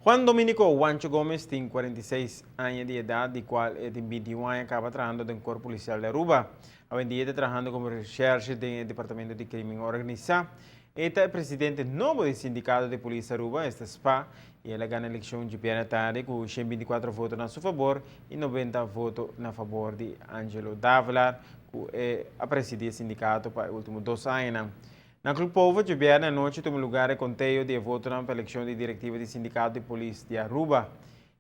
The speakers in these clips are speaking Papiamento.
Juan Dominico Juancho Gomez tin 46 aña di edad, di cual e tin 21 aña caba trahando den Cuerpo Policial di Aruba. Awendia e ta trahando como recherche den e Departamento di Crimen Organisa. E ta e presidente nobo di Sindicato di Polis Aruba, esta spa, y el a gana eleccion djibièrnè tardi cu 124 voto na su fabor y 90 voto na fabor di Angelo Davelaar, cu e a presidi e sindicato pa e ultimo dos añanan. Na Club Povo djobièrnè anochi tuma lugar e conteo di e votonan pa eleccion di directiva di Sindicato di Polis di Aruba.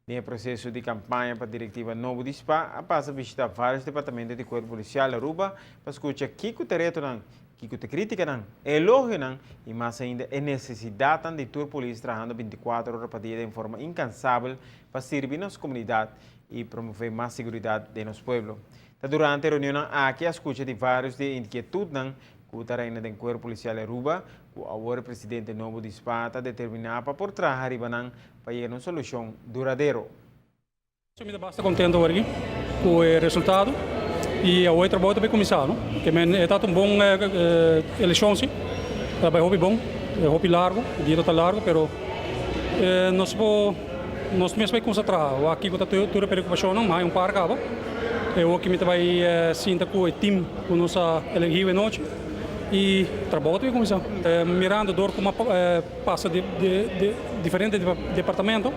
Den e proceso di campaña pa directiva nobo di spa a pasa bishita varios departamento di Cuerpo Policial Aruba pa scucha kico ta e retonan, kico ta e criticanan, e elogionan y mas ainda e necesidadnan di tur polis trahando binticuater ora pa dia den forma incansabel pa sirbi nos comunidad y promove mas seguridad den nos pueblo. Ta durante e reunionnan aki a scucha di varios di e inquietudnan cu ta reina den Cuerpo Policial Aruba cu awor e presidente nobo di spa ta determina pa por traha riba nan pa yega na un solucion duradero. Mi ta basta contento awor aki cu e resultado y awor e trabou ta bay cuminsa no. Ke men e ta un bon eleccion si, ta bay hopi bon, hopi largo, e dia ta largo pero nos por nos mes bay cuminsa traha wak kico ta tur e preocupacionnan, mi hay un par caba e awor mi ta bay sinta cu e team cu nos a elegi awe nochi y trabou ta bay cuminsa. Mirando dor cu mi a pasa di diferente departamento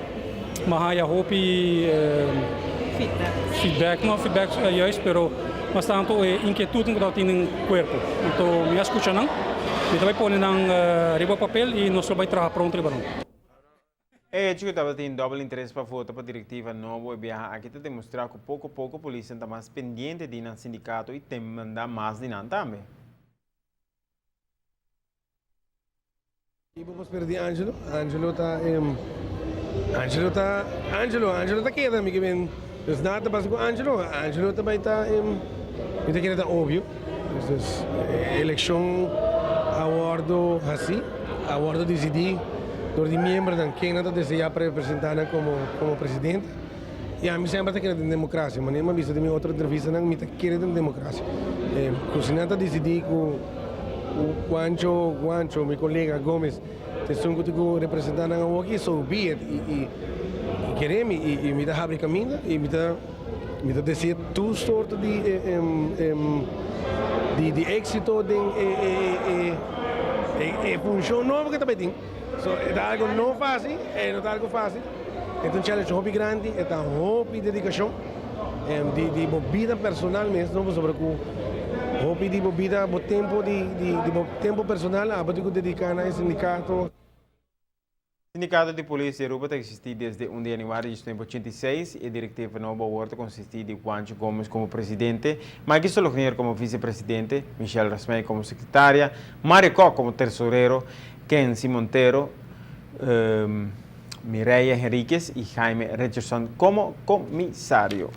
mi a haya hopi feedback, no feedback juist pero mas tanto e inkietudnan ku tabatin den kuerpo. Anto mi a skucha nan, mi ta bai pone nan riba papel i nos lo bai traha pronto riba nan. E hecho ku tabatin dòbel interes pa vota pa direktiva nobo e biaha aki ta demostrá ku poko poko polisnan ta mas pendiente di nan sindikato i ta demandá mas di nan tambe. Ki bo por spera di Angelo? Angelo ta Angelo ta Angelo, Angelo ta keda mi ke men dus nada ta pasa ku Angelo, Angelo ta bai ta mi ta kere ta obvio dus elekshon a wordo hasi a wordo disidi dor di miembronan ken nan ta desea pa representa nan komo komo presidente. Ya, mi semper ta kere den democracia. Manera mi a bisa den mi otro entrevistanan, mi ta kere den democracia. Cu si nan ta dicidi cu Juancho, Juancho, mi colega Gomez, ta esun cu tin cu representa nan awoki, so be it. Y kere mi, y mi ta habri caminda, y mi ta mi ta desea tur soorto di di exito den e e funcion nobo cu ta bay tin. So, e ta algo no facil, e no ta algo facil. E ta un challenge hopi grandi, e ta hopi dedicacion di di bo bida personal mes no pasobra cu hopi di bo bida bo tempo di di bo tempo personal abo tin cu dedica na e sindicato. Sindicato di Polis di Aruba ta existi desde un di januari di 1986. E directiva nobo awor ta consisti di Juancho Gomez como presidente, Mikey Solognier como vicepresidente, Michelle Rasmey como secretaria, Mario Kok como tesorero, Kenzie Montero, Mireya Henriquez y Jaime Richardson como comisario.